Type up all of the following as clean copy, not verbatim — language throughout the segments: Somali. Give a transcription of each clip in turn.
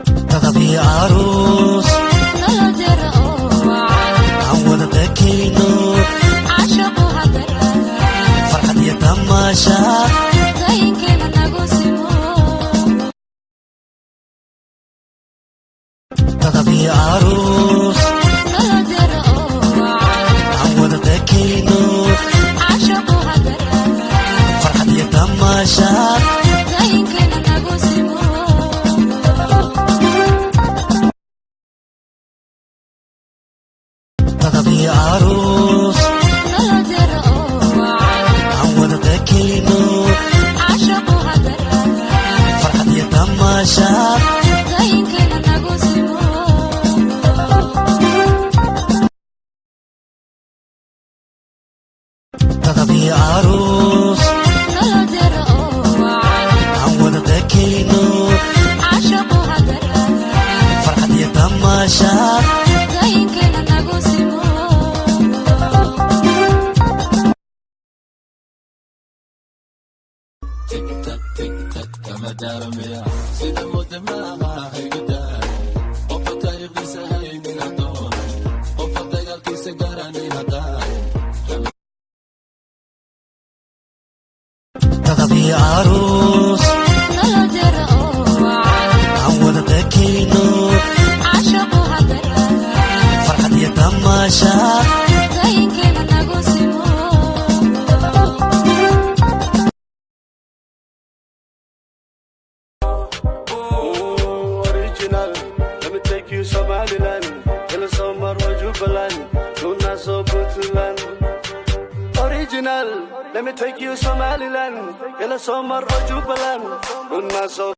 Dadab iyo aroos aan wada dakayno, farxad iyo tamaashaad. Dadab iyo aroos aan wada dakayno, farxad iyo tamaashaad. Dadab iyo aroos aan wada dakayno, farxad iyo tamaashaad. Dadab iyo aroos aan wada dakayno, farxad iyo tamaashaad. Dadab iyo aroos aan wada dakayno, farxad iyo tamaashaad. Original. Let me take you Somaliland, Ila Somar or Jubaland, Luna so Puntland. Original. Let me take you Somaliland, Ila Somar or Jubaland, Luna so.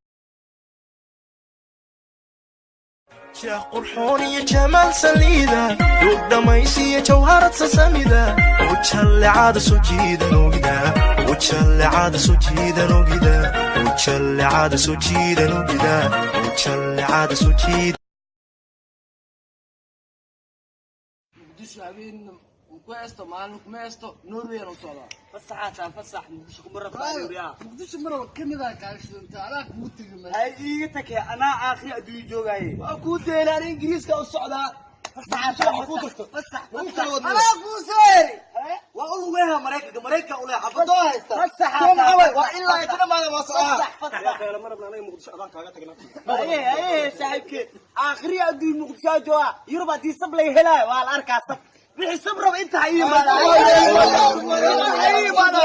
Sheekh qurxoon iyo jamaal saliida, duug dhammaysiya, jawharad sasamida, ujallecada soo jiidan ogida, ujallecada soo jiidan ogida, ujallecada soo jiidan ogida, ujallecada soo jiidan. Muqdisho habeen ku heesto, maalin kuma heesto. Norway u socdaa. Fasaxaataa fasax Muqdisho kuma rafaadaya. Muqdisho maraba kamid ah kaashidanta anaa kugu tegi ma. Hay iiga takee, anaa aakhri adduunyo joogaaye. Waa kuu deelaan, Ingiriiska u socdaa. Fasax ku tagto. Fasax. Anaa kuu seeri. Waa u lugeeha Maraykanka, Maraykanka u leeha. Xabadoo haysta. Fasax. Soo maxaa waay? Waa ilaa ay ku dhamaada waa socdaa. Haye haye saaxiibke, aakhri adduun Muqdisho jooga. Yurub haddii sab laga helaayo waa la arkaa. Sab wixii sab raba inta ha ii imaada, ha ii imaada.